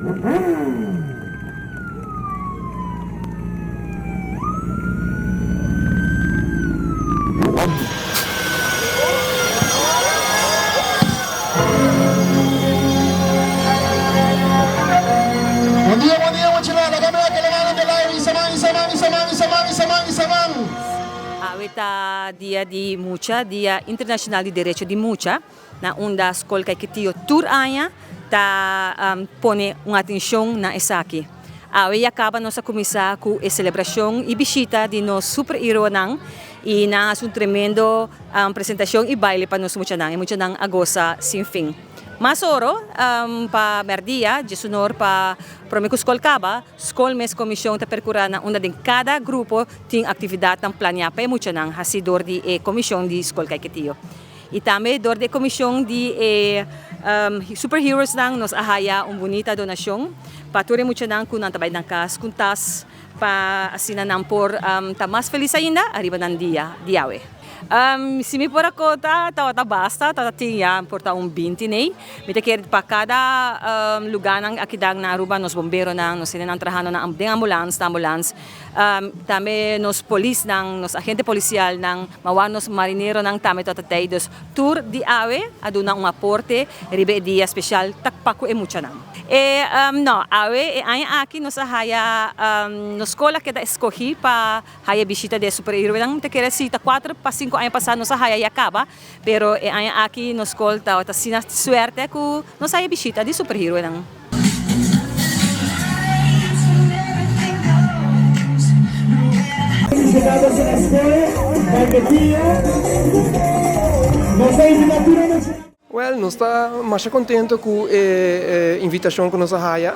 Bon dia, bon dia, muchanan. Laga mi wak e laman den aire. Isa man, isa man, isa man, isa man, isa man, isa man. Awe ta Dia di Mucha, Dia Internacional di Derecho di Mucha. Na unda Skol Kaikitio tur aña ta pone un atencion na esaki. Awe ya caba nos a cuminsa cu e celebracion y bishita di nos superheroenan y nan a haci un tremendo presentacion y baile pa nos muchanan. E muchanan a goza sin fin. Mas oro pa merdia, djesunor pa prome cu skol caba, skol mes comision ta percura na unda den cada grupo tin actividadnan planea pa e muchanan haci dor di e comision di Skol Kaikitio. Y tambe dor di e comision di e superheroesnan nos a haya un bunita donacion pa tur e muchanan cu nan ta bay nan cas cu tas pa asina nan por ta mas feliz ainda ariba nan dia di awe. Si mi por a conta tabata basta, tabata tin ya por ta un binti ney. Mi ta kere pa cada lugarnan akidan na Aruba nos bomberonan, nos hendenan trahando den ambulans, na ambulans. Tambe nos polisnan, nos agente polisialnan, mawa nos marineronan tambe ta tei. Dus tur di awe a duna un aporte riba e dia spesial ta pa ku e muchanan. E no, awe e aña aki nos a haya nos skola keda eskogi pa haya bishita di e superheroenan. Mi ta kere si ta kuater pa sinku aña pasa nos a haya ya kaba, pero e aña aki nos skol tabata asina suerte ku nos haya bishita di superheroenan. Well, nos ta masha contento cu e invitacion cu nos a haya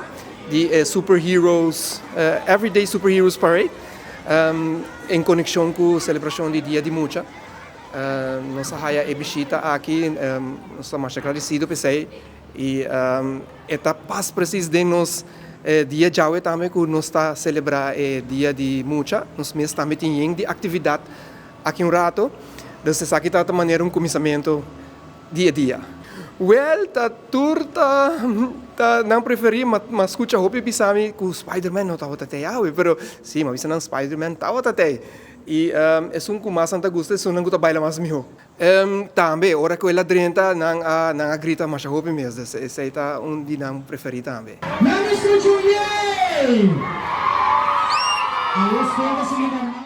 di e Superheroes, Everyday Superheroes Parade, en conexion cu celebracion di Dia di Mucha. Nos a haya e bishita aki, nos ta masha agradecido p'esey. I e ta pas presis den nos dia djawe tambe ku nos ta selebrá e Dia di Mucha. Nos mes tambe tin yen di aktividat aki un rato. Dus esaki ta ta manera un kuminsamentu di e dia. Wèl, ta tur ta ta nan preferí, ma ma skucha hopi bisa mi ku Spiderman no tabata tei awe, pero si, mi a bisa nan Spiderman tabata tei. I esun ku mas nan ta gusta esunnan ku ta baila mas mihó. Tambe, ora ku el a drenta, nan a nan a grita masha hopi mes, dus esei ta un di nan preferí tambe. Nan a skucha un yei! Awor skol ta sigui normal.